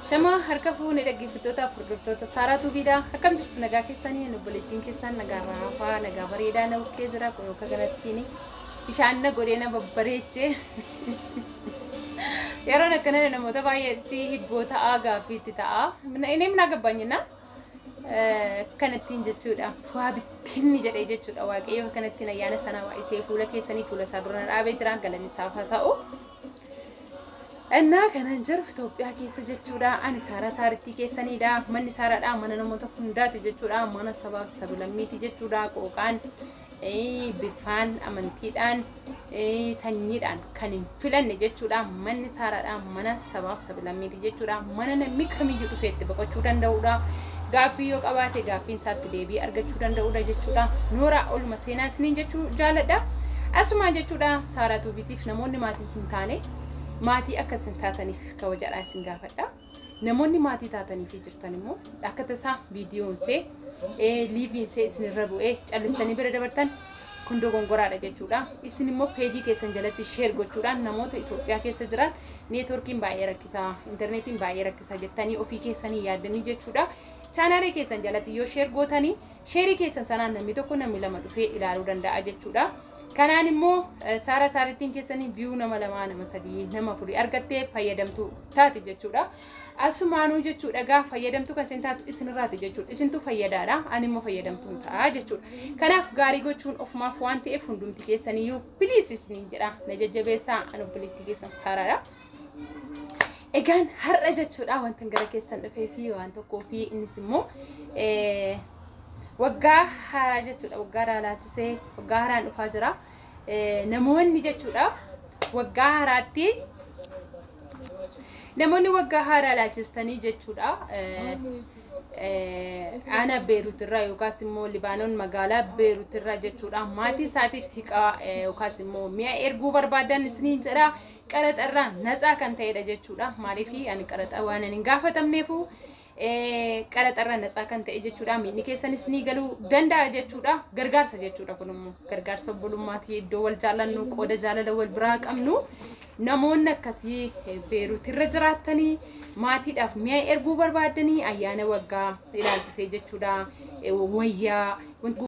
Shama harka fuunee dhaggeeffattoota hordoftoota Saaraa Tuubiidha. Akkam jirtu nagaa keessanii obboleettiin keessan nagaa raafaa nagaa bareedaa na bukkee jira kun akka kanattiin bishaan na godhee na babbareechee yeroon akkana namoota baay'eetti hibboo ta'aa gaaffiitti ta'a. Inni minaa gabbaanyina kanattiin jechuudha. Waa bittinni jedhee jechuudha. Waaqayyo kanattiin ayyaana sanaa baay'isee fuula keessanii fuula isaa dura na dhaabee jira galanni isaaf haa ta'u. Innaa kanan jiru Itoophiyaa keessa jechuudha. Ani Saaraa Saarittii keessanidha. Manni Saaraadha. Mana namoota hundaati jechuudha. Mana sabaaf sablammiiti jechuudha. Qooqaan, bifaan, amantiidhaan, sanyiidhaan kan hin filanne jechuudha. Manni Saaraadha. Mana sabaaf sablammiiti jechuudha. Mana namni kamiyyuu dhufee itti boqochuu danda'udha. Gaaffii yoo qabaate gaaffiin isaatti deebii argachuu danda'udha jechuudha. Noora oluma seenaa isiniin jechuu jaaladha. Asumaan jechuudha Saaraa Tuubiitiif namoonni maatii hin taane maatii akka isin taataniif kabajaadhaan isin gaafadha. Namoonni maatii taatanii fi jirtan immoo akka tasaa viidiyoon see liiviin see isinirra bu'ee callistanii bira dabartan kun dogongoraadha jechuudha. Isin immoo peejii keessan jalatti sheer gochuudhaan namoota Itoophiyaa keessa jiran neetworkiin baay'ee rakkisaa, intarneetiin baay'ee rakkisaa jettanii ofii keessanii yaaddanii jechuudha. Chaanaalee keessan jalatti yoo sheer gootanii sheerii keessan sanaan namni tokko namni lama dhufee ilaaluu danda'a jechuudha. Kanaan immoo Saaraa Saarittiin keessanii viyuu nama lamaa nama sadii nama afurii argattee fayyadamtuu taate jechuudha. Asumaanuu jechuudha gaa fayyadamtuu kan isin taatu isinirraati jechuudha. Isintu fayyadaadha ani immoo fayyadamtuun ta'a jechuudha. Kanaaf gaarii gochuun ofumaaf waan ta'eef hundumti keessaniyyuu piliis isiniin jedha na jajjabeessaa ani obboleettii keessan Saaraadha. Egaan har'a jechuudha wanta gara keessan dhufee fi waan tokkoo fi innis immoo waggaa haaraa jechuudha. Waggaa haaraa laalchisee waggaa haaraan dhufaa jira. Namoonni jechuudha waggaa haaraatti namoonni waggaa haaraa laalchistanii jechuudha. Aanaa Beerut irraa yookaas immoo Libaanoon magaalaa Beerut irraa jechuudha. Maatii isaatiif hiqaa yookaas immoo mi'a erguu barbaadan isiniin jedha. Qaraxa irraa natsaa kan ta'edha jechuudha. Maaliif ani qaraxa waan hin gaafatamneefu qaraxa irraa natsaa kan ta'e jechuudha. Miinni keessanis ni galuu danda'a jechuudha. Gargaarsa jechuudha kun immoo gargaarsa obbolummaati iddoo wal jaallannu qooda jaalala wal biraa qabnu namoonni akkasii Beerut irra jiraattanii maatiidhaaf mi'a erguu barbaadanii ayyaana waggaa ilaalchisee jechuudha. Wayyaa.